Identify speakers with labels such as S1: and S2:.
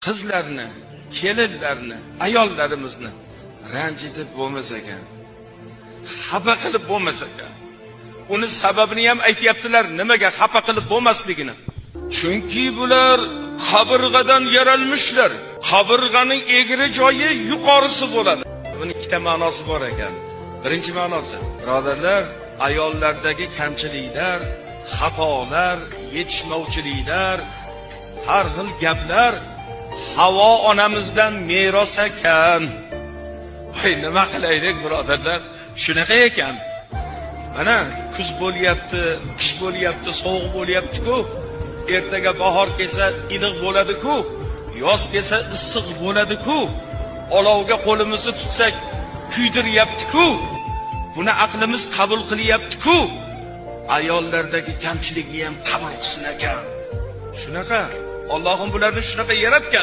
S1: Qizlarni, kelinlarni, ayollarimizni ranjitib bo'lmas ekan. Xafa qilib bo'lmas ekan. Uni sababini ham aytyaptilar, nimaga xafa qilib bo'lmasligini. Chunki bular qabirg'adan yaralmishlar. Qabirg'aning egri joyi yuqorisi bo'ladi. Buni ikkita ma'nosi bor ekan. Birinchi ma'nosi, birodarlar, ayollardagi kamchiliklar, xatolar, yetishmovchiliklar, har xil gaplar Havo onamizdan meros ekan. Voy, nima qilaylik, birodarlar, shunaqa ekan. Mana kuz bo'lyapti, qish bo'lyapti, sovuq bo'lyapti-ku. Ertaga bahor kelsa iliq bo'ladi-ku. Yoz kelsa issiq bo'ladi-ku. Olovga qo'limizni tutsak kuydiryapti-ku. Buni aqlimiz qabul qilyapti-ku. Ayollardagi kamchilikni ham qabul qilsin ekan. Shunaqa. Allohim bularni shunaqa yaratgan.